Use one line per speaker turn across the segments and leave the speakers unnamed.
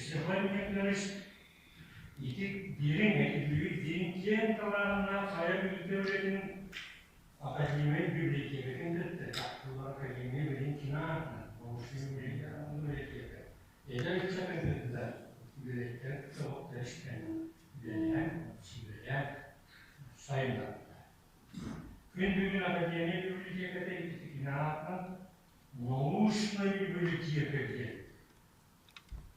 Ксенофонт Николаевич ити дириҥ, дириҥ киэҥ талааннаах хайа бүлүүтэ үлэтин Академия библиотекатын кытта тахсыллар Академия билин киноатынан научнай библиотека эдэр ыччатын кытта үлэлэттэн соҕотто истэн үлэлээн, сүбэлээн сайыннарбыта. Күн бүгүн Академия библиотеката ити киноатынан научнай библиотека диэн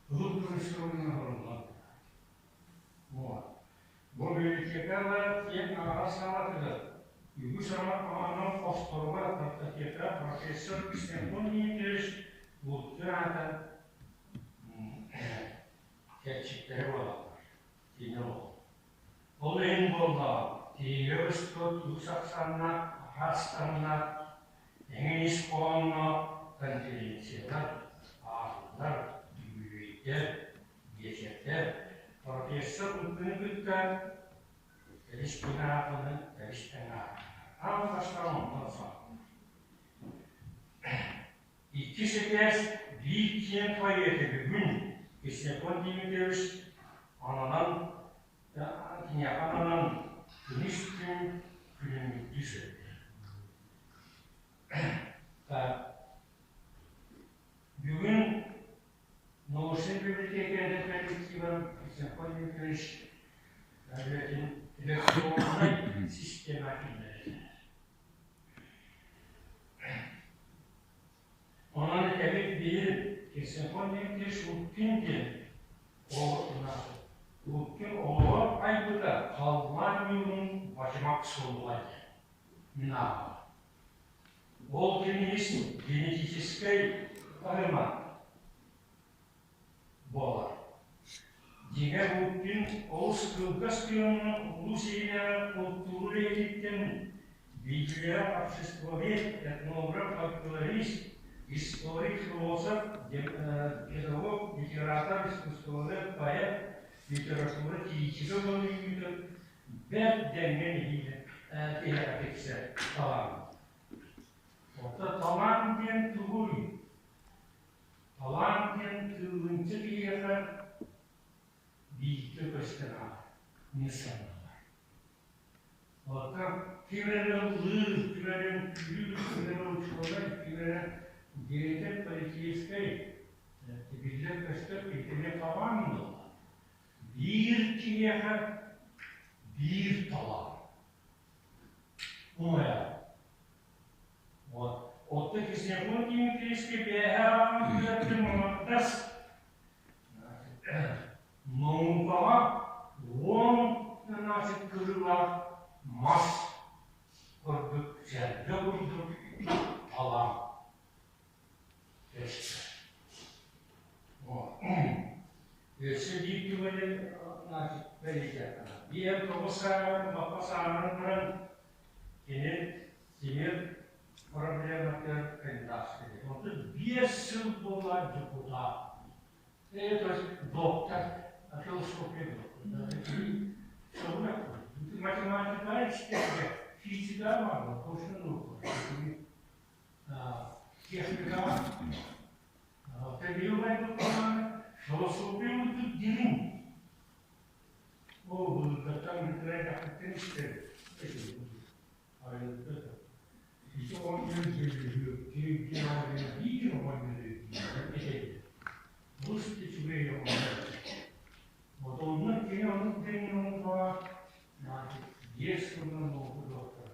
Ылык көрүстүрүнэн оҥоруллан Вот. Бу библиотекаҕа киэҥ аҕа саалатыгар үгүс анал хосторугар картотека профессор Ксенофонт Дмитриевич Луткин аата кэрчиктэрэ буолаллар. Кини ол. Ол иһин буоллаҕа, тиигэ быстыбыт үгүс ахсааннаах, араас таһымнаах эҥин ис хоһоонноох конференциялар, ааҕыылар, үбүлүөйдэр, биэчэрдэр, профессор Лукины кытта кэбис күн аатаны кэбис тэҥ аан бастаан онтон саҕаланар. Иккис этээс биир киэҥ поэты бүгүн Ксенофонт Дмитриевич ананан киниэхэ ананан күнүс күн күлүмүрдүү сырытта. Бүгүн научнай библиотека коллектива Ксенофонт Дмитриевич үлэтин электроннай система киллэрэр. Онон этэбит биир Ксенофонт Дмитриевич Лукин диэн Лукин олоҕор айбыта халлаан ньуурун бачымак суолуга диэн мин ааҕабын. Ол киниис генетическэй таһыма буолар. Дьиҥэр Лукин олус кылгас кыамҥа улуу сиинэҕэ култуура үлэһититтэн биирдиилээх обществовед, этнограф, фольклорист, историк, философ, педагог, литератор, искусствовед, поэт, литература критига буолан үүммүтүн бэрт дэҥҥэ нэһиилэ тиһэҕэ тиксэр талаан. Оттон талаан диэн тугуй? Талаан диэн тыыллынча киһиэхэ бииргэ көстөр аат, мин санаабар. Оттон ким эрэ ыллыыр, ким эрэ үҥкүүлүүр, ким эрэ учуонай, ким эрэ деятель политическай биллэр-көстөр итини талаан буолла. Биир киһиэхэ биир талаан. Умайар. Вот. Оттон Ксенофонт Дмитриевичкэ бээһэ ааҕан күрэттим аҥардас наукаҕа 10 значит кырыылаах мас курдук сэргэ курдук талаан көстөр. Өссө биир түгэни значит бэлиэтиэххэ. Биир тоҕус сааҕар баппа сааһыран баран кини тимир проблематыгар кандидатскай. Онтон 5 сыл буолла депутат. То есть доктор философия доктор. Математика физика бар, точно наука. Техника бар. Философия дириҥ. Ол былыргаттан бүтүрэ истэр. Ити оҕонньор биир оҕонньор олус үчүгэй оҕонньор. Вот онно кини оннук диэн оҥоһуга 5 сылынан оҥоһуллуохтара.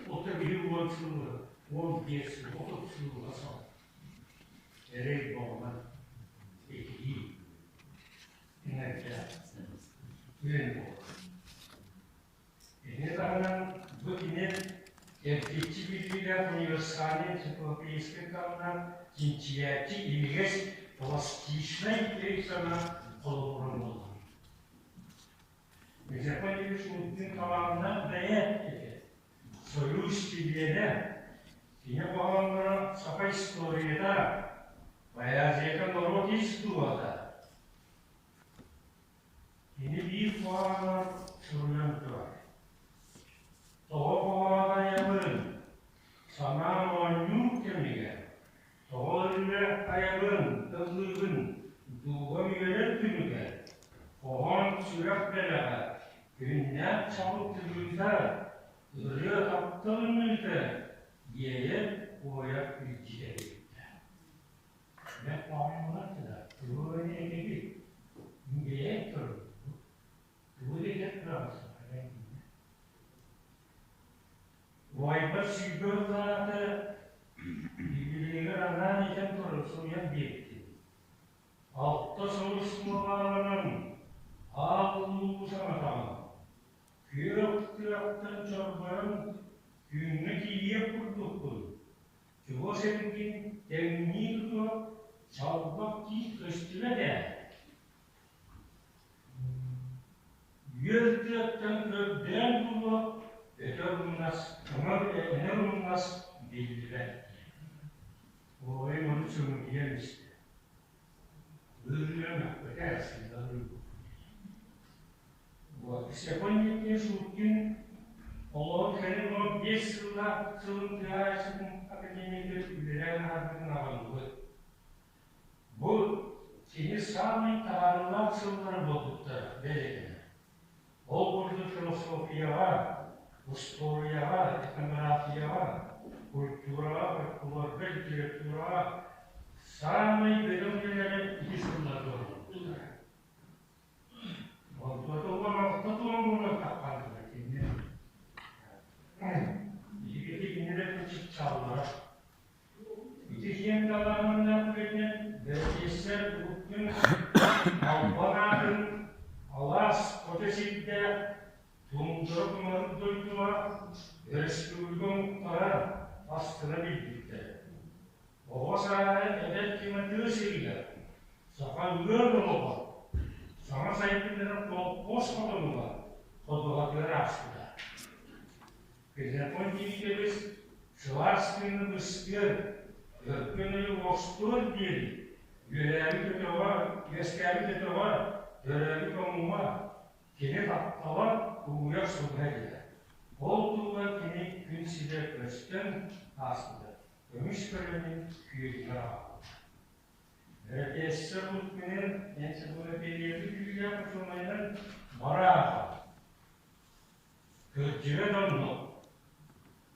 Ото биһи 10 сыл, 15 сыл, 30 сылга сал. Эрэй буолан этии иҥэрдээх үөн буолар. Ини таһынан бу кини эргиччи билиилээх универсальнай энциклопедическай таһынан чинчийээччи имигэс пластичнай өй-санаа холобурун буолар. Митрополит Лукин талааннаах бэйээт этэ, Союз чилиэнэ, кини хоһоонноро саха историята, поэзията норуот ис дууһата. Кини биир хоһоонор суруйан турар: Тоҕо хоһоон айабын, санаам оонньуур кэмигэр, тоҕо ырыа айабын, ыллыыбын, Дууһам үөрэр күнүгэр, хоһоон сүрэх бэлэҕэ, күннээх чаҕыл тыгыыта, ырыа таптал үҥүүтэ, иэйэр уойар илдьитэ эбиттэ. Бэрт оонньуулар да тугу эрэ этэбит, бэйэм турбут, тугу да этэр кыраҕасыһара иннинэ. Убайбар 20 сыллааҕыта юбилейыгар анаан этэн туран суруйан биэрбитим. Алта сыл суобааланан, аал-луу санатаҕын, күөх тыаттан чорбойон күҥҥэ тиийиэх курдукпун, чугас эргин тэҥнии тутуох чалбах тиит көстүбэт ээ. Үөл тыаттан көрдөөн булуох өтөр умнас, өҥөр умнас биллибэт диэн. Уолайым ону сөҥүдүйэн истэ. Ыарыыра мөхпөтө, сыыдалыы Ксенофонт Шуткин олоҕун кэлин 15 сыллаах сылын тыаһаайыстыбатын академиятыгар үлэлээн аһарбытын аҕаллыбыт. Бу кини саамай таһаарыылаах сыллара буолбуттара бэлиэтэнэр. Ол курдук философияҕа, устуоруйаҕа, этнографияҕа, культураҕа, фольклорга, литератураҕа саамай бөдөҥ үлэлэрэ ити сылларга оҥорбуттара. Онтуотугар алта туон буолан тахханнара кини. Биһиги кинилэр чыпчааллара. Ити киэҥ далааһыннаах үлэтинэн бэрэпиэссэр Уһуктун албан аатын алаас хоту сирдээх Туундара тумарык дойдулаах өрөспүүбүлүкэ омуктара астына билбиттэрэ. Оҕо сааһа эдэр киһи тыа сиригэр, саха ыар олоҕор, саҥа сайдыылара колхоз хотонугар ходуһатыгар ааспыта. Ксенофонт Тиитэбис сылаас тыыны быстыар, өркөн өйү уостуор диэри үөрээбит өтөҕө, үөскээбит өтөҕө, төрөөбүт омуга кини таптала угуйар суруга этэ. Ол туһугар кини күн сирэ көстөн ааспыта, көмүс көлөнү күөлүгэр аҕалбыта. Бэрэпиэссэр Лукминин энциклопедиябыт үүйээх учуонайынан барааха Кырдьыга да оннук,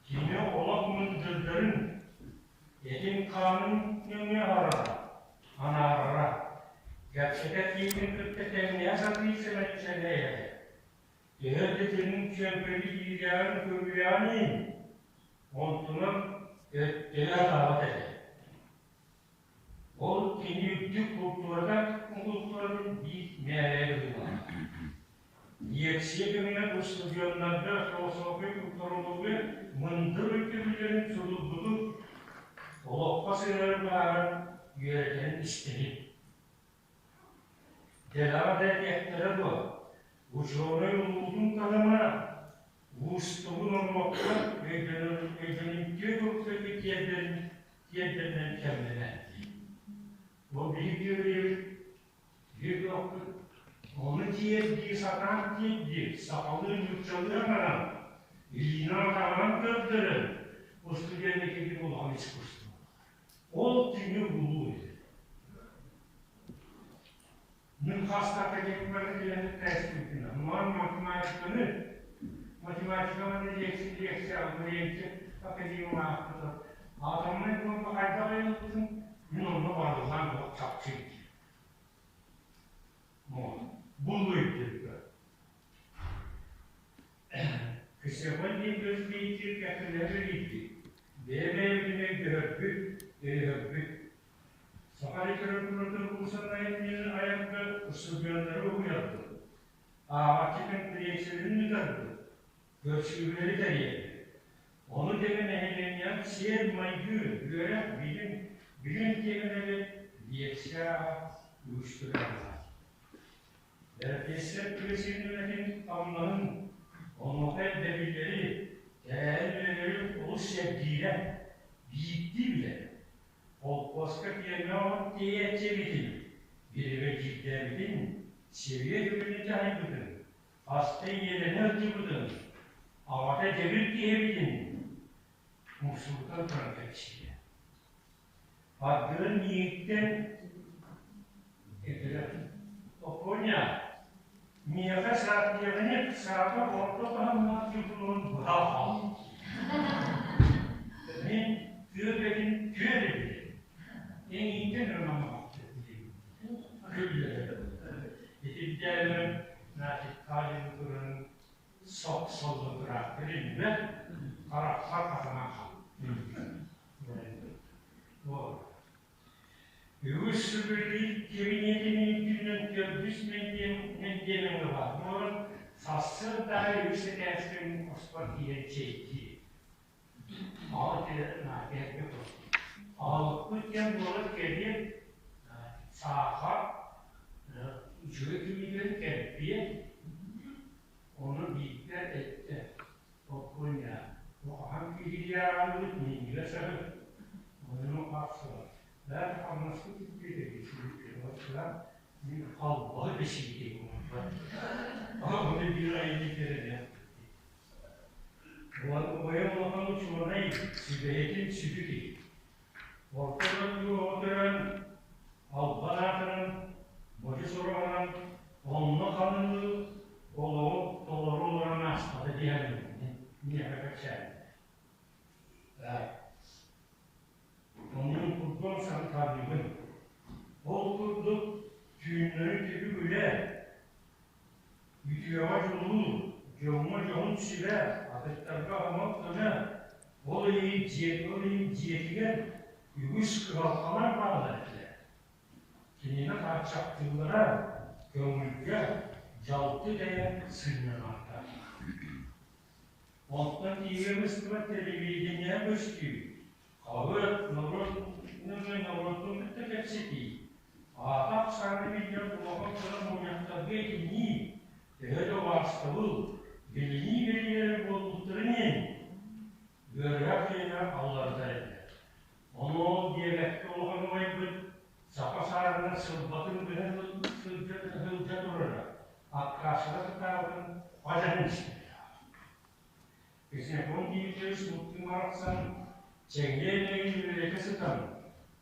кини олох мындырдарын, этин-хаанын нөҥүө аһарара, анаарара, кэпсэтэр киһитин кытта тэҥнэһэ сатыыр сэмэччэлэйэрэ. Төһө да дьонун чүөмпэни иирээҕин-көбүлээҕин иһин, онтунан өттөйө сатаабат этэ. Ол кини үрдүк култуурата култууратын биир мээрэ быһыылааҕа. Лиэксийэ кэмигэр устудьуоннарга философия культурология мындыр өйдөбүллэрин судургутук олоххо сыһыары быһааран үөрэтэрин истэбит. Дэлэҕэ да этиэхтэрэ дуо, учуонай улуутун таһыма уустугун омуокка өйдөнүмтүө курдук тиэрдэрин тиэрдэринэн кэмнэнэр дии. Ол биһиги үөрүйэбит биир кыахпыт ону тиэрдии сатаан тиэрдии сахалыы нууччалыы аҥаран илиинэн-атаҕынан көрдөрөн устудьуонна киһи улахан искусство. Ол түмүк улуу этэ. Мин хас да академикпар кэлэн тестпитин, онон математиканы, математиканы лекция, лекция, лекция академия аахпыта. Атомнай буомба хайдах айыллыбытын мин онно барыллаан олох чахчы диир. Буллуйдурга. Ксенофонт Егорович кэккэлэһэр илиитин, бэйэ-бэйэбитин өйдөһөрбүт, өйөһөрбүт. Саха литературатын уус айымньыны айарга устудьуоннары уһуйарбыт, ааҕааччы кэмпириэнсийэлэрин ыытарбыт, көрсүһүүлэри тэрийэрбит. Ону тэҥэ нэһилиэнньэҕэ сиэр-майгы, үөрэх, билим, билим тиэмэлэри лекция ааҕа үгүстүк ааҕар. Бэрэпиэссэр тыа сирин үлэтин хамнаһын, онуоха ирдэбиллэри, тэрээһин үлэлэри олус сэргиирэ, биирдии билэрэ. Холкуоска пиэрмэ оҥорон тиэйээччи эбитин, биригэдьиирдээбитин, сэбиэт үлэтин дьаһайбытын, хаста ийэлэнэ сылдьыбытын, аҕата дьэбир киһи эбитин умсугутан туран кэпсиирэ. Ардыгар миигиттэн саатар орто таһымнаах дипломун быһа хаал. Мин тыа бэтин түөр эбит. Эҥииттэн ырмаммаппыт күллэрэ. Итирдээбэрин значит Сталин турарын сок-солло тураах билиннэ, харахпар хатанан хаалла. Вот. Үгүс сүбэлиир кэбиниэтин үрдүнэн төрдүс мэндиэмэҥҥэ баар буолан, сарсыарда аайы үс этээскэ хоспор киирэн чэйдиир. Аҕалбыппыт диэн буолан кэлиэм, саахар, үчүгэй күнүгэр кэлбиэм, ону биирдэ эттэ, Оппуонньа, хаһан киһилиэҕин минньигэс аһы, ону ахсыбат, бэл хамнаспыт үрдүө мин халбаһы да сиитим буолбат. Ону биир айымньы кэрэлээх. Убайым улахан учуонай, сүбэһитин сүдү киһи. Орто дойду оҕо төрөөн, албан аатыран, модьу сураҕынан онно ханыылыы олоҕу толору олорон ааспата диэн миэхэ кэпсээбитэ. Оннун курдук санатарбын. Ол курдук түүннэри түбүк үлэ, Үтүөҕэ дьулуур, дьоҥҥо дьоһун сүбэ, атыттарга омок көмө, ол иһин ол иһин дьиэтигэр үгүс кыһалҕалар бааллар этилэр. Кинини хааччахтыыллара, көҥүлгэ дьалты тэйэ сынньанарга. Онтон тиигэ быстыбат телевидение көстүү, хаһыат, норуот норуотун кытта кэпсэтии, аата ахсаана биллэр улахан кыра мунньахтарга итиннии, төһө да убаастабыл, билинии бэлиэлэрэ буолбуттарын иһин, ыарыһах киһини алларытар этэ. Ону ол диэбэккэ улахан убайбыт саха саарынан сылбатын быһа сылдьа турара, аккааска сатаабытын хадьаһын истибитэ. Ксенофонт Дмитриевич муттун барахсан чэҥҥэ илэҥин үөрэтэ сытан,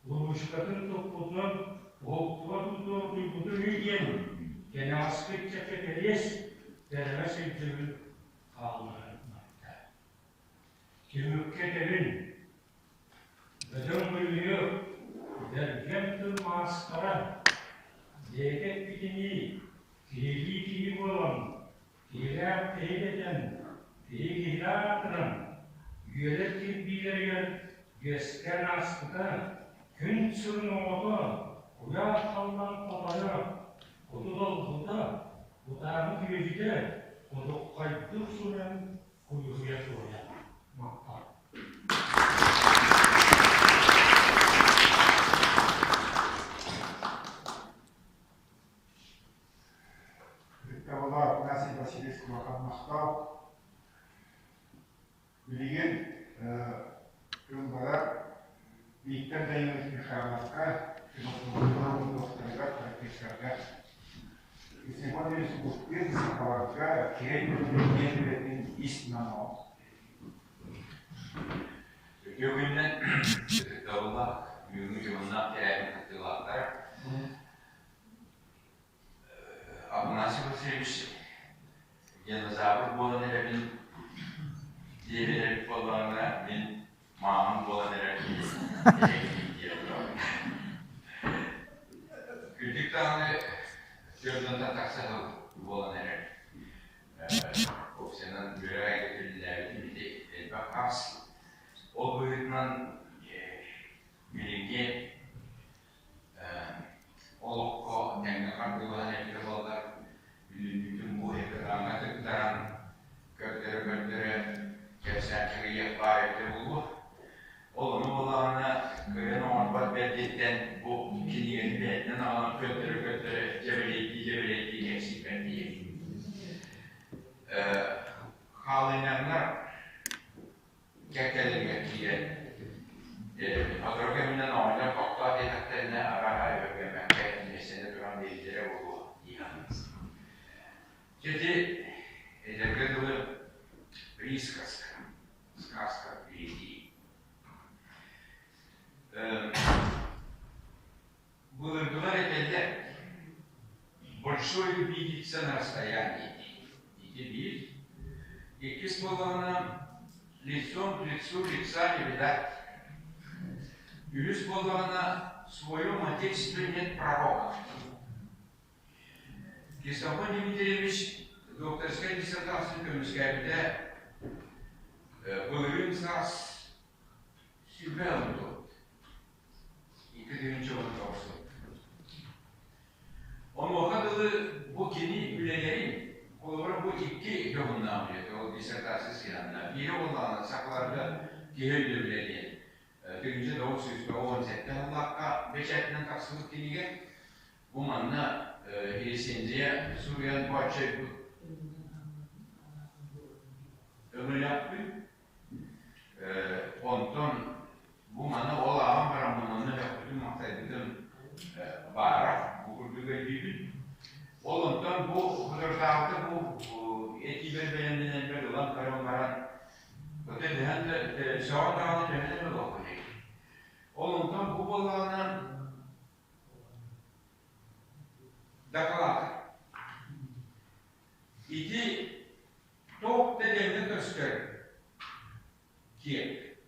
уруучукатын туппутунан уһуктуба тутуо утуйбутун үһү диэн, кэнэҕэски ыччакка кэриэс, кэрэмэс өйдөбүл хаалларан барда. Түмүккэ этэбин, бөдөҥ бөлүһүөк, бэргэн тыл маастара, бэйэтэ эппитинии, киһилии киһи буолан, киһилээх киһи дэтэн, киһи киһилээх аатыран, үөрэр кирбиилэригэр үөскээн ааспыта, күн сирин оҕото, куйаар халлаан хотойо, куту долгута, кутааны күөдьүтэ, кудуххайдык суруйан куйуһуйа туойа махтал.
Ытыктабыллаах Афанасий Васильевич улахан махтал. Билигин тылбара Виктор Данилович Михайловка, философия профессорга Ксенофонтович Кустин сахаларга киһи үлэтин ис нано.
Үтүө күнүнэн ытыктабыллаах бүгүҥҥү дьоһуннаах тэрээһин кыттыылаахтара. Афанасий Васильевич динозавр буолан эрэбин диэбит эбит буоллаҕына мин маамам буолан эрэр киһи диэн турабын. Күндүк даҕаны түөрт тахса сыл буолан эрэр. Опциянан үөрэх эйгэтин ити элбэх хас. Ол быһыытынан билиҥҥи олоххо тэҥҥэ хардыылаһан эбитэ буоллар, бүгүҥҥүтүн бу экраҥҥа тыктаран көрдөрө-көрдөрө кэпсээн кэрийиэх баар эбитэ буолуо. Ол ону буоллаҕына кыайан оҥорбот бэрдиттэн бу кинигэни бэйэтинэн аҕалан көрдөрө-көрдөрө дьэбэлэйдии-дьэбэлэйдии кэпсиирбэр тиийэбин. Хаалынньаҥнар кэккэлэригэр киирэн сотору кэминэн оҕонньор тохтоо диэтэхтэринэ арааһа өһүргэммэккэ миэстэни туран биэрдэрэ буолуо дии саныыбын. Дьэ ити этэргэ дылы присказка, сказка впереди. Былыргылар этэллэр большое видится на расстоянии. Ити биир. Иккис буоллаҕына, лицом к лицу лица не видать. Үһүс буоллаҕына, в своем отечестве нет пророка. Ксенофонт Дмитриевич докторскай диссертациятын көмүскээбитэ былырыын саас сүбэ ылбыт. 2019 сыл. Онуоха дылы бу кини үлэлэрин, холобура бу икки дьоһуннаах үлэтэ, ол диссертация сыһыаннаах. Биирэ буоллаҕына сахаларга киһи өйдөбүлэ диэн 1997 сыллаахха бэчээтинэн тахсыбыт кинигэ. Бу манна рецензия суруйан бооччойбут өҥөлөөхпүн. Онтон бу маны ол ааҕан бараммын онно сөхпүтүм-махтайбытым баара, бу курдук өйдүүбүн. Ол онтон бу соторутааҕыта бу этиибэр бэлэмнэнэрбэр ылан көрөн баран, өтө түһэн да сөҕөн даҕаны төһөнөн да буолбут Ол онтон бу буоллаҕына Дакылаат. Ити туох да дэҥҥэ көстөр киэп.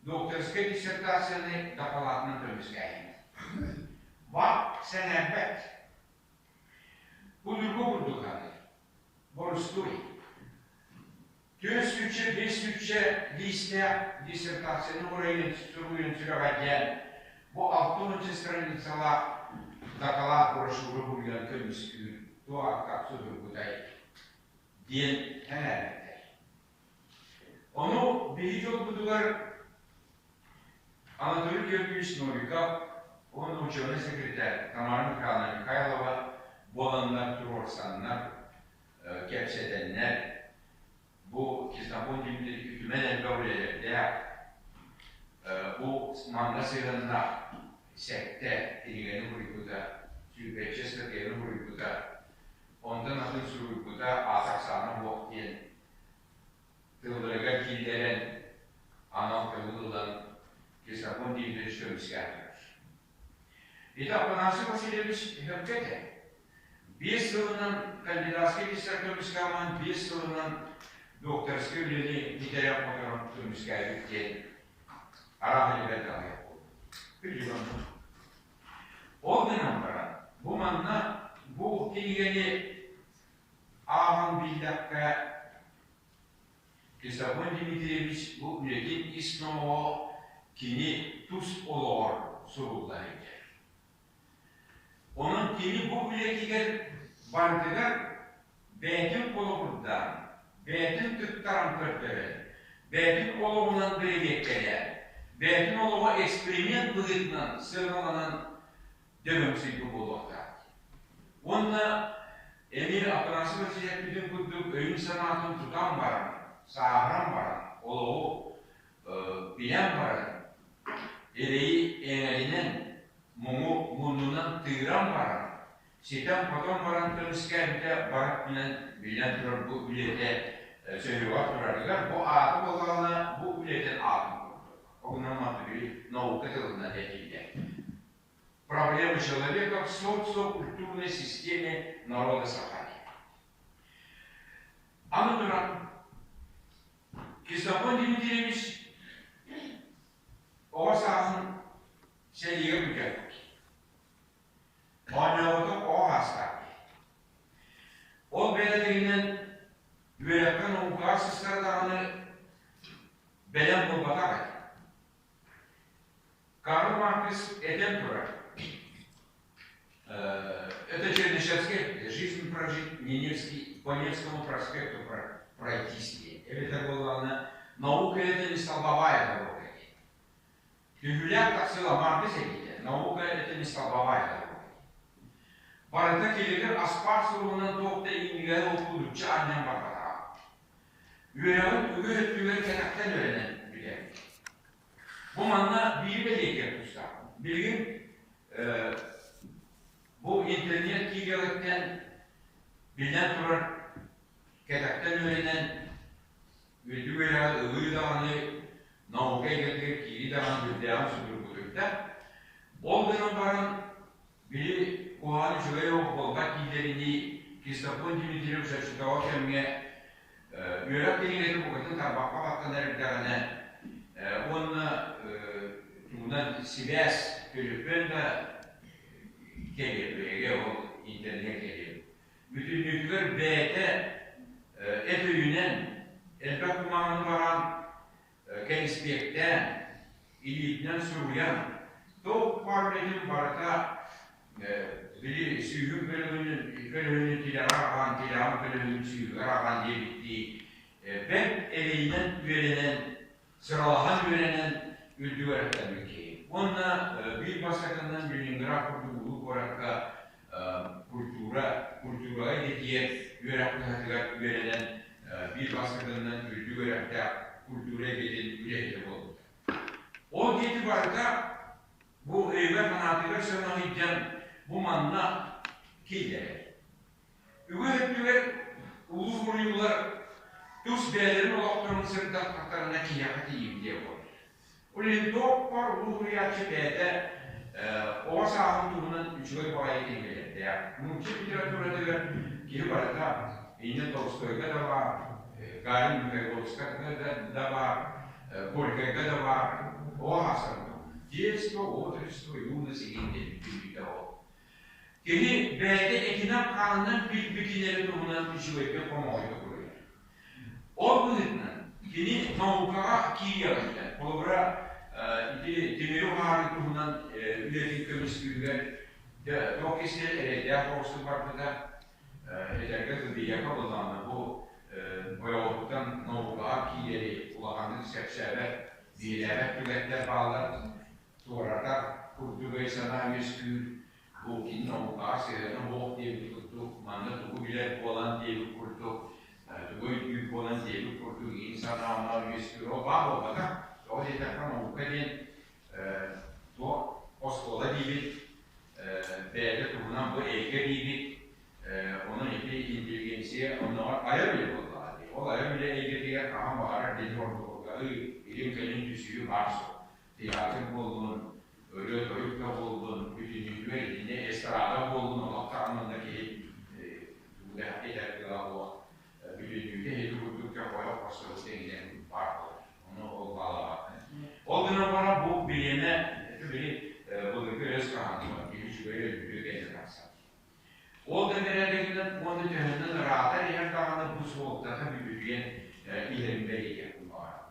Докторскай диссертацияны дакылаатынан көмүскээһин. Бак сэҥээрбэт. Судургу курдук аҕай. Борустуой. Түөрт сүүсчэ, биэс сүүсчэ лиистээх диссертацияны уруйан суруйан сүрэҕэлдьээн, бу 60 страницалаах дакылаат брошюра буруйан көмүскүүр туох ааттаах судургутай диэн сэҥээрбэттэр. Ону биһиги дьолбутугар Анатолий Георгиевич Новиков уонна учебнай секретарь Тамара Михайловна Михайлова буоланнар туруорсаннар, кэпсэтэннэр, бу Ксенофонт Дмитриевич үтүмэн элбэх үлэлэрдээх, бу манна сыһыаннаах сэттэ кинигэни суруйбута, сүүрбэччэ ыстатыйаны суруйбута, онтон атын суруйбута аата ахсаана суох диэн тылларыгар киллэрэн анал көҥүл ылан Ксенофонт Дмитриевич көмүскээн турар. Ити Афанасий Васильевич сөпкө этэр. Биэс сылынан кандидатскай диссертация биэс сылынан докторскай үлэни бүтэрэн-хоторон көмүскээбит диэн арааһы бэрт аҕыйах буолбут. Ол гынан баран, бу манна бу кинигэни ааҕан биллэххэ, Ксенофонт Дмитриевич бу үлэтин ис номоҕо кини тус олоҕор суруллар этэ. Онон кини бу үлэтигэр барытыгар бэйэтин холобурдаан, бэйэтин тыктаран көрдөрөн, бэйэтин олоҕунан бэрэбиэркэлээн, бэйэтин олоҕо эксперимент быһыытынан сыаналанан дөбөҥсүйбүт буолуохтаах. Уонна эмиэ Афанасий Васильевпитин курдук өйүн-санаатын тутан баран, сааһыран баран, олоҕу билэн баран, эрэйи эҥэринэн, муҥу муннунан тыыран баран, ситэн-хотон баран көмүскээбитэ бар өттүнэн биллэн турар бу үлэтэ сөһүөҕэр турарыгар бу аата буоллаҕына бу үлэтин аатын курдук. Онон манныгы наука тылынан этиллэр. Проблемы человека в социокультурной системе народа Сахалии. Аны туран, Ксенофонт Дмитриевич оҕо сааһын сэриигэ бүтэрбит. Оонньообутук оҕо саастаах киһи. Ол бэйэтигинэн үөрэххэ наукаҕа сыстар даҕаны бэлэм буолбатах этэ. Карл Маркс этэн турар: Это Чернышевский, жизнь прожить не Невский, по Невскому проспекту пройтись диэн. Эбэтэр буоллаҕына, наука это не столбовая дорога диэн. Түһүүлээх тахсыыла Маркс этиитэ, наука это не столбовая дорога. Барыта килигир аспаал суругунан туох да иҥнигэһи олкудуччу анньан барбатаҕа. Үөрэҕин үгүс өттүгэр кэтэхтэн үөрэнэн бүтэрбит. Бу манна биир бэлиэтиэх тустаахпын. Билигин бу интернет киириэҕиттэн биллэн турар кэтэхтэн үөрэнэн үрдүк үөрэҕи ылыы даҕаны, наука эйгэтигэр киирии даҕаны сүрдээҕин судургутуйда. Ол гынан баран били куһаҕан үчүгэй оҕо буолбат дииллэринии. Кистофон Дмитриев оччотооҕу кэмҥэ үөрэх кинигэтин букатын тарбахха баттанар эрдэҕинэ уонна тугунан сибээс төлөпүөн да кэлиэ биһиги ол интернет кэлиэ бүтүннүүтүгэр бэйэтэ эт өйүнэн элбэх кумааҕыны баран кэниспиэктээн, илиитинэн суруйан, туох баар үлэтин барыта били сүүһүн көлөһүнүн тилэҕэр аҕаан, тилэҕин көлөһүнүн сүүһүгэр аҕаан диэбиттии бэрт эрэйинэн үөрэнэн, сыралаһан үөрэнэн үрдүк үөрэхтэммит киһи. Уонна биир бастакынан Ленинград курдук улуу куоракка культура, культураҕа идэтийэр үөрэх кыһатыгар үөрэнэн биир бастакынан үрдүк үөрэхтээх культура эйгэтин үлэһитэ буолбута. Ол диэки барыта бу өйүгэр-санаатыгар сөҥөһүйдьэн бу манна киллэрэр. Үгүс өттүгэр улуу суруйуулар тус бэйэлэрин олохторун сырдаттахтарына киһиэхэ тиийимтиэ буолар. Ол иһин туох баар улуу суруйааччы бэйэтэ оҕо сааһын туһунан үчүгэй баҕайы кинигэлэрдээх. Нуучча литературатыгар киһи барыта инньэ Толстойга да баар, Гагарин Михайловскайга да баар, Горькайга да баар оҕо саастарын туһунан. Детство, отрочество, юность игин диэн бүтүннүүтэ ол. Кини бэйэтэ этинэн-хаанынан билбитин эрэ туһунан үчүгэйдик хомоҕойдук суруйар. Ол быһыытынан кини наукаҕа киириэҕиттэн, холобура, ити тимири уһаарыы туһунан үлэтин көмүскүүрүгэр туох кистэл эрэйдээх соҕустук барбыта, этэргэ дылы буоллаҕына бу ойоҕоһуттан наукаҕа киирэри улаханнык сөпсөөбөт, биһирээбэт түгэннэр бааллар. Туоратар курдук өй-санаа үөскүүр, бу кини наукаҕа сыһыана суох диэбит курдук, манна тугу билэр буолан диэбит курдук, тугу өйдүүр буолан диэбит курдук иин санаа үөскүүр. Ол баар буолбатах. Тоҕо диэтэххэ, наука диэн туох оскуола диибит, бэйэтэ туһунан бу эйгэ диибит, онон ити интеллигенция оннооҕор айар үлэ буоллаҕа дии. Ол айар үлэ эйгэтигэр хаһан баҕарар дьиҥ ордугургаһыы, илин-кэлин түсүһүү баар суол. Театр буоллун, ырыа-тойук да буоллун, бүтүннүүтүгэр итиннэ эстрада буоллун, олох даҕаны да киһи тугу да этэр кыаҕа суох. Бүтүннүүтэ ити курдук дьэ хойох хостору тэҥинэн баар буолар. Ону ол баалаабаккын. Ол гынан баран бу бириэмэ били былыргы өс хаһаанньыга киһи үчүгэй өлбүтү кэннэ тахсар. Ол да бэрээдэгинэн уонна төһөннөн ыраатар иһэр даҕаны бу суолтата бүдүрүйэн иһэрин бэлиэтиэхпин баҕарабын.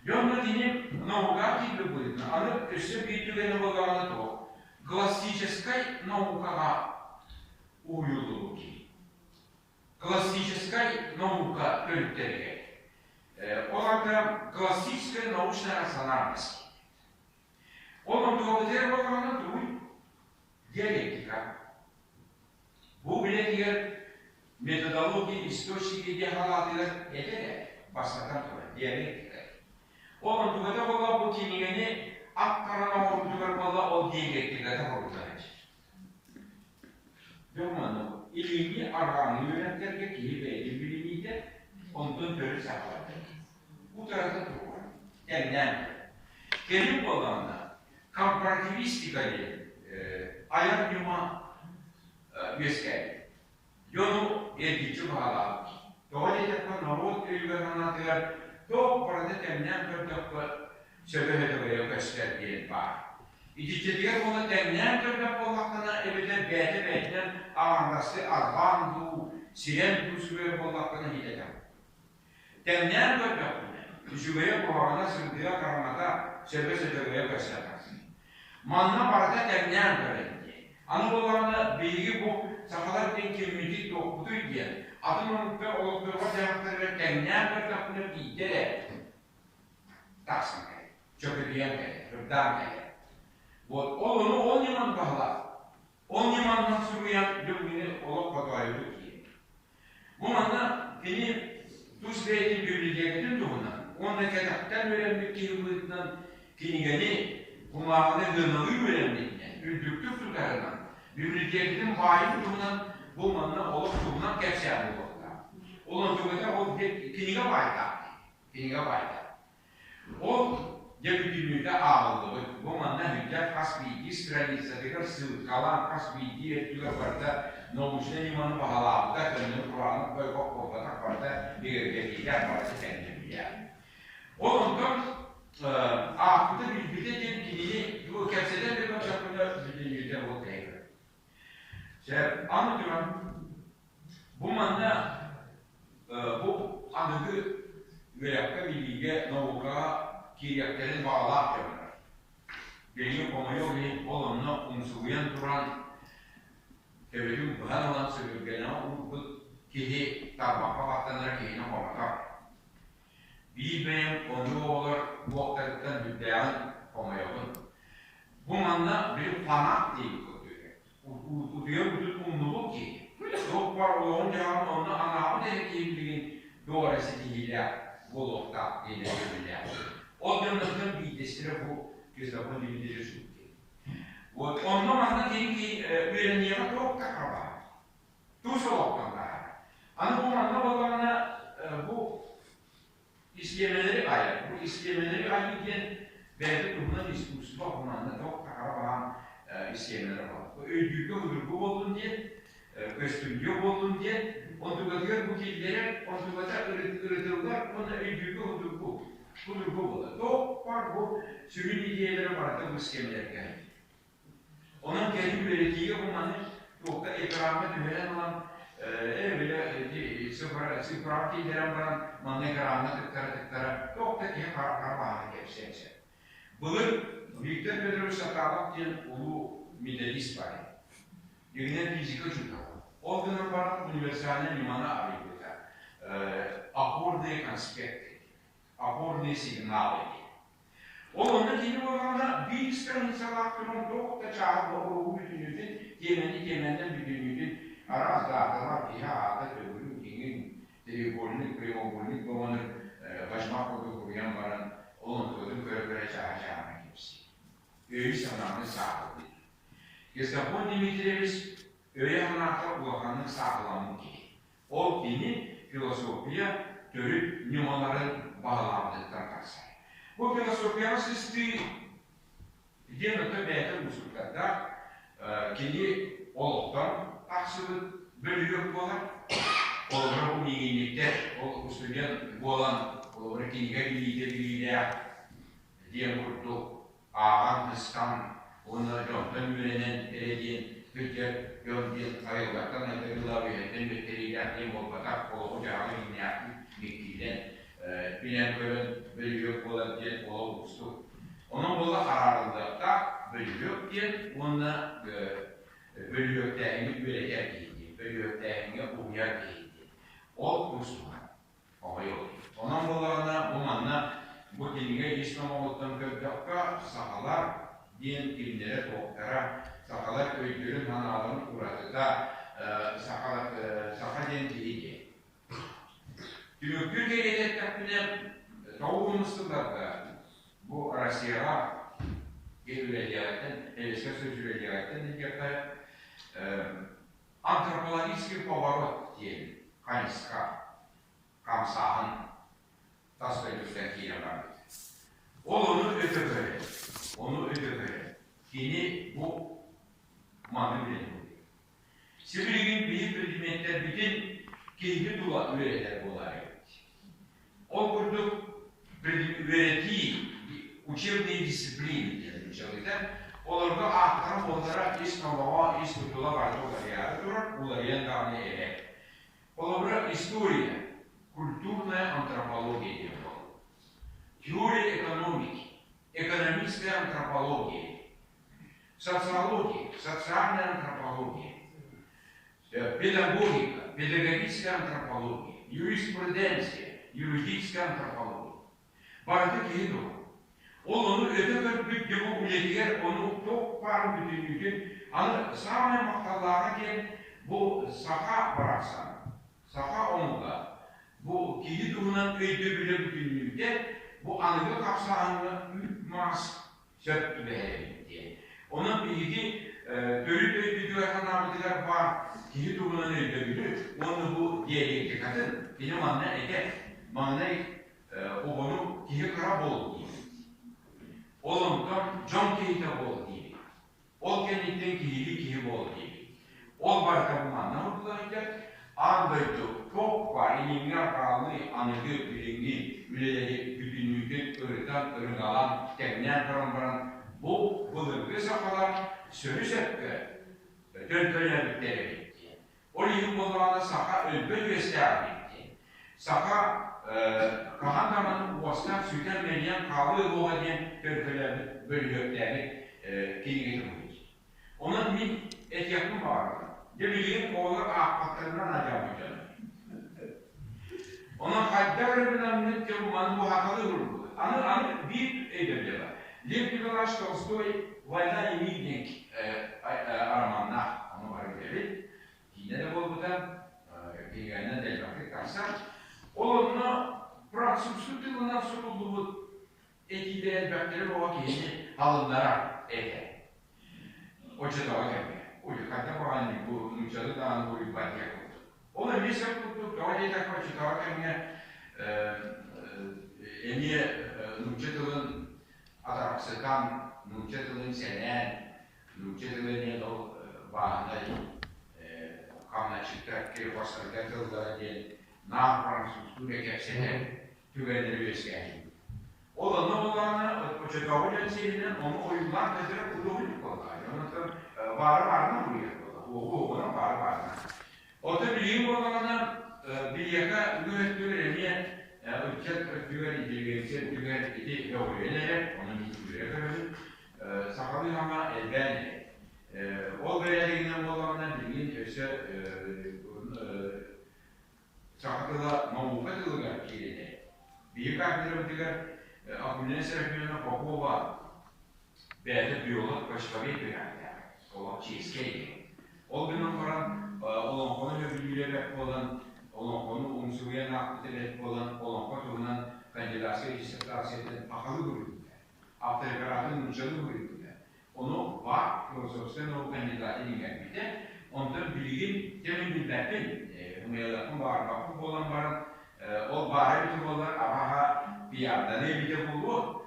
Дьонно кини наукаҕа киирбит быһыытынан аны өссө биир түгэнэ буоллаҕына туох классическай наукаҕа уһуйуллубут киһи. Классическай наука төрүттэригэр. Ол аата классическая научная рациональность. Ол онтугабытыгар буоллаҕына тугуй? Диалектика. Бу үлэтигэр методология источники диэн халаатыгар этэ эрэ, бастатан туран, диалектика. Ол онтугата буолла бу кинигэни ат-харан оҥорбутугар буолла ол диалектиката хоруйдан этэр. Дьон илиини арҕааҥҥы үөрэхтэргэ киһи бэйэтин билиниитэ, онтон төрүт саҕаланар. Утарыта туруорар, тэҥнээн көрөр. Кэлин буоллаҕына, компаративистика диэн айар ньыма үөскээбит. Дьону эргиччи баҕалаабыт. Тоҕо диэтэххэ, норуот өйүгэр-санаатыгар туох барыта тэҥнээн көрдөххө, сөбө-сөтөгөйө көстөр диэн баар. Итиччэтигэр уонна тэҥнээн көрбөх буоллаххына, эбэтэр бэйэтэ-бэйэтинэн аҥардастыы арбаан дуу, сирэн дуу суруйар буоллаххына иһитэтэх. Тэҥнээн көрдөхпүнэ, үчүгэйэ куһаҕана сырдыга-хараҥата, сөбө-сөтөгөйө көстө тахсар. Манна барыта тэҥнээн көрөн диэн. Аны буоллаҕына, биһиги бу сахалар диэн киммитий-туохпутуй диэн, атын омукка олохторугар-дьаһахтарыгар тэҥнээн көрдөхпүнэ биирдэ эрэ тахсан кэлэр, чөкөтүйэн кэлэр, ырдаан кэлэр. Вот ол ону ол ньыманы баһылаат, ол ньыманан суруйан бүгүҥҥү олох хотоойутук киирэр. Бу манна кини тус бэйэтин библиотекатын туһунан уонна кэтэхтэн үөрэммит киһи быһыытынан кинигэни кумааҕыны ыаналыы үөрэммитинэн, үрдүктүк тутарынан, библиотекатын баайын туһунан бу манна олох туһунан кэпсээн буолуохтаах. Ол онтуката ол кинигэ баайдаах кинигэ баайдаах. Ол Дьэ бүтүннүүтэ ааҕыллыбыт. Бу манна сылдьар хас биирдии страницатыгар ссылкалаан хас биирдии өттүгэр барыта научнай ньыманы баһылаабыта, көннөрү кураанах бойбох буолбатах, барыта бигэргэтиилээх, барыта тэҥнэбиллээх. Ол онтон аахпыта билбитэ диэн кинини бу кэпсэтэн да көрдөхпүнэ бүтүннүүтэ ол кэһигэр. Чэ, аны туран бу манна бу аныгы үөрэххэ, билиигэ, наукаҕа киириэхтэрин баҕалаах дьоннор. Билигин хомойуох иһин ол онно умсугуйан туран төбөтүн быһан ылан сөбүргэнэҕэ уурбут киһи тарбахха баттанара киһини хомотор. Биир бэйэм оннук оҕолор уохтарыттан сүрдээҕин хомойобун. Бу манна били фанат диэбит курдук утуйар утут умнубут киһи. Туох баар олоҕун-дьаһаҕын онно анаабыт эрэ киһи билигин туох эрэ ситиһиилээх буолуохтаах диэн өйдөбүллээх. Ол дьоннортон биирдэстэрэ бу Ксенофонт Дмитриевич Шуткин. Вот онно манна киһи үөрэниэҕэ туох да хабаар. Тус олохтон таһаарар. Аны бу манна буоллаҕына бу исхиэмэлэри айар. Бу исхиэмэлэри айыы диэн бэйэтэ туһунан искусство бу манна туох да хара баһаам исхиэмэлэр баар. Бу өйдүүргэ судургу буоллун диэн, көстүмтүө буоллун диэн, онтукатыгар бу киллэрэр, онтуката ырытыллар уонна өйдүүргэ судургу, судургу буолар. Туох баар бу сүрүн идиэйэлэрэ барыта бу исхиэмэлэргэ. Онон кэлин үөрэтиигэ бу маны туохха экраҥҥа түһэрэн ылан ээ бile цифраҕа киллэрэн баран манна экраҥҥа тыктара-тыктара туох да киһи хара баһааны кэпсиэн сөп. Былыр Виктор Петрович Саталов диэн улуу методист баар этэ. Дьиҥинэн физика учуутала. Ол гынан баран универсальнай ньыманы арыйбыта. Опорные конспекты, опорные сигналы диэн. Ол онно кини буоллаҕына биир страницалаах туран туох да чааһы оҕуругу бүтүннүүтүн, тиэмэни тиэмэннэн бүтүннүүтүн араас дааталар, киһи аата, төгүрүк, дьиҥин, треугольник, прямоугольник буолан башмак курдук суруйан баран, ол онтугутун көрө-көрө чааһы-чааһына кэпсиир. Өйү-санааны сааһылыыр. Ксенофонт Дмитриевич өйө-санаата улаханнык сааһыламмыт киһи. Ол кини философия төрүт ньымаларын баһылаабытыттан тахсар. Бу философияҕа сыстыы диэн оттон бэйэтэ уустуктардаах, кини олохтон тахсыбыт бөлүһүөк буолар. Холобура бу миигинниктэр, ол устудьуон буолан, холобура кинигэ билиитэ билиилээх диэн курдук ааҕан, ыстан уонна дьонтон үөрэнэн эрэ диэн сылдьар дьон диэн айылҕаттан айдарыылаах үөһэттэн үөттэриилээх диэн буолбатах, олоҕу-дьаһаҕы иҥнээхтик миккиллэн, билэн-көрөн бөлүһүөк буолар диэн олох уустук. Онон буола араарыллыахтаах бөлүһүөк диэн уонна бөлүһүөктээһини үөрэтэр киһи диэн, бөлүһүөктээһиҥҥэ уһуйар киһи диэн. Ол уустуга. Оҕойуо. Онон буоллаҕына, бу манна бу кинигэ ис номоҕуттан көрдөххө, сахалар диэн кимнэрэ-туохтара, сахалар өйдөрүн-санааларын уратыта, саха, саха диэн киһи диэн. Түмүктүүр кэриэтэ эттэхпинэ, тоҕус сылларга бу Россияҕа үлэлиэҕиттэн, Советскай Союз үлэлиэҕиттэн диэххэ, Антропологический поворот диэн хайысха хамсааһын тас дойдуттан киирэн барбыт. Ол ону өтө көрөр, ону өтө көрөр. Кини бу маны билэн буолуо. Сибилигин биһи предметтэрбитин киһи тула үөрэтэр буолар эбит. Ол курдук үөрэтии учебные дисциплины диэн нууччалыыта олорго ааттара буоллара ис номоҕо, ис тутула барыта уларыйаары турар, уларыйан даҕаны эрэр. Холобура, история, культурная антропология диэн буолар. Теория экономики, экономическая антропология, социология, социальная антропология, педагогика, педагогическая антропология, юриспруденция, юридическая антропология. Барыта киһи туһа. Ол ону өтө көрбүт дьоҕу үлэтигэр ону туох баар бүтүннүүтүн аны саамай махталлааҕа диэн бу саха барахсан, саха омуга бу киһи туһунан өйдөбүлэ бүтүннүүтэ бу аныгы хапсааһыҥҥа үүт-маас сөп түбэһэр эбит диэн. Онон биһиги төрүт өйбүтүгэр санаабытыгар баар киһи туһунан өйдөбүлү уонна бу диалектикатын кини манна этэр. Маҥнай оҕону киһи кыра буол диир. Ол онтон дьон киһитэ буол диибит. Ол кэнниттэн киһилии киһи буол диибит. Ол барыта бу манна уһулларыгар аан дойду туох баар илиҥҥи-арҕааҥҥы аныгы билиҥҥи үлэлэри бүтүннүүтүн ырытан, ырыҥалаан, тэҥнээн көрөн баран бу былыргы сахалар сөрү-сөпкө өтөн көлөөбүттэр эбит диэн. Ол иһин буоллаҕына саха өлбөт үөстээх эбит диэн. Саха хаһан даҕаны уостан сүтэн-мэлийэн хаалыа суоҕа диэн төлкөлөөбүт, бөлүһүөктээбит кинигэтэ буолуо. Онон мин этиэхпин баҕарабын. Дьэ билигин оҕолор аахпаттарынан адьаабыт дьоно. Онон хайдах эрэ гынаммыт дьэ бу маны буһахалыы уурбут. Аны аны биир өйдөбүлэ бар. Лев Николаевич Толстой «Война и мир» диэн арамааннаах ону бары билэбит. Киинэ да буолбута, кинигэнэн да элбэхтик тахсар. Ол онно французскай тылынан суруллубут этиилэр элбэхтэрин оҕо киһини алыннарар этэ. Оччотооҕу кэмҥэ. Ой, хайдах баҕайы бу нууччалыы даҕаны буруйбат диэх курдук. Ол эмиэ сөп курдук, тоҕо диэтэххэ оччотооҕу кэмҥэ эмиэ нуучча тылын атарахсытан, нуучча тылын сэнээн, нуучча тыла диэн ол бааһынай хамначчыттар крепостарга тыллара диэн наар французтуу эрэ кэпсэтэр түгэннэри үөскээһин. Ол онно буоллаҕына, оччотооҕу дьон сиэринэн ону ойуулаан көрдөрөр худуоһунньук буоллаҕа. Онон баары баарынан уруйар буолла. Уоҕу уоҕунан баары баарынан. Оттон билигин буоллаҕына, биһиэхэ үгүс өттүгэр эмиэ ыччат өттүгэр, интеллигенция өттүгэр ити өҕүйэн эрэр, ону мин үөрэ көрөбүн. Сахалыы саҥа элбээн эрэр. Ол бэрээдэгинэн буоллаҕына, билигин өссө саха тыла наука тылыгар киирэн эрэр. Биһиги кафедрабытыгар Акулина Серафимовна Попова бэйэтэ биолог, почтовик үөрэхтээх, олох чиэскэй диэн. Ол гынан баран олоҥхону сөбүлүүрэ бэрт буолан, олоҥхону умсугуйан аахпыта бэрт буолан, олоҥхо туһунан кандидатскай диссертациятын сахалыы суруйбута, авторефератын нууччалыы суруйбута. Ону баар философскай наука кандидатын иҥэрбитэ. Онтон билигин дьэ мин билбэппин, ымыйалыахпын баҕарбаппын буолан баран, ол баара эбитэ буоллар, абаһа пиарданыы эбитэ буолуо.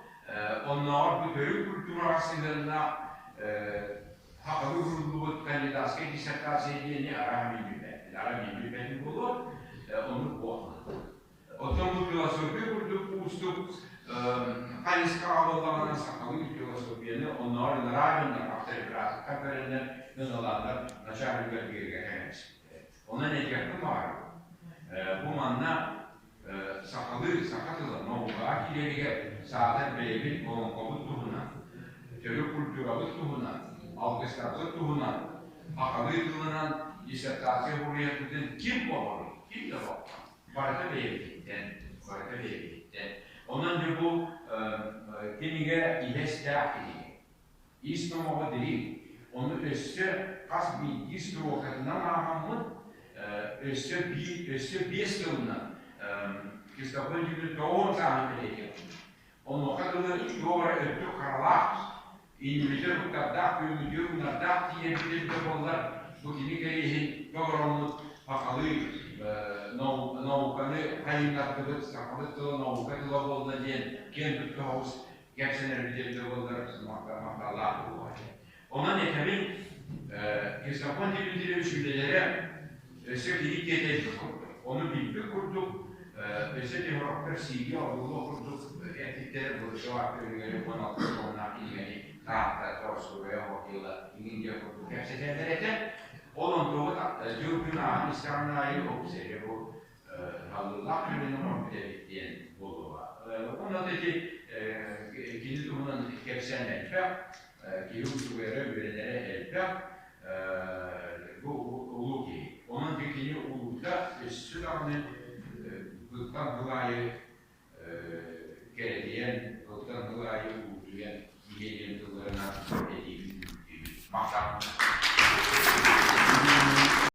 Оннооҕор бу төрүт культураҕа сыһыаннаах сахалыы уһуллубут кандидатскай диссертация диэни арааһа мин билбэппин. Арай мин билбэтим буолуо, оннук буолла. Оттон бу философия курдук уустук хайысхаҕа буоллаҕына сахалыы философияны оннооҕор нравиннар авторефератыттан көрөннөр ныналааннар начальникар биэргэ кэҥэспиттэр. Онон этиэхпин баҕарабын. Бу манна сахалыы саха тыла наукаҕа киирэригэр саатар бэйэбит олоҥхобут туһунан, төрүт культурабыт туһунан, алгыстарбыт туһунан сахалыы тылынан диссертация суруйарбытын ким боҕоруй, ким да боппот. Барыта бэйэбититтэн, барыта бэйэбититтэн. Онон дьэ бу кинигэ иһэ-истээх кинигэ. Ис номоҕо дириҥ. Ону өссө хас биирдии строкатынан ааҕаммыт, өссө биир, өссө биэс тылынан Христофор Дмитриевич тоҕуон сааһын бэлиэтиэхпит. Онуоха дылы туох эрэ өттүк харалаах, иннибитин уктардаах, күөммүтүгэр унардаах тиийэрбит эбитэ буоллар, бу кини кэриэһин толороммут сахалыы науканы хайыннардыбыт, сахабыт тыла наука тыла буолла диэн киэн тутта соҕус кэпсэнэрбит эбитэ буоллар махталлаах буолуо этэ. Онон этэбин, Христофор Дмитриевич үлэлэрэ өссө кини тиэтэйбит курдук, ону билбит курдук, өссө тимуровтар сииги оргулуох курдук эппиттэр Былычева көрүҥэри 16 тоннаах кинигэни Таатта, Торсуруйа, Хотила иҥин диэн курдук кэпсэтэллэр этэ. Ол онтугут дьыл күн ааһан истэҕин аайы ол бу талыылаах үлэни оҥорбут эбит диэн буолуоҕа. Онно ити кини туһунан кэпсээн элбэх, киһи утуйара, үөрэнэрэ элбэх, бу улуу киһи. Онон кини улуута өссө даҕаны быттан сыл аайы кэрэтийэн, сылтан сыл аайы уутуйан иһиэ диэн тылларынан этиибин түмүктүүбүн. Махтал!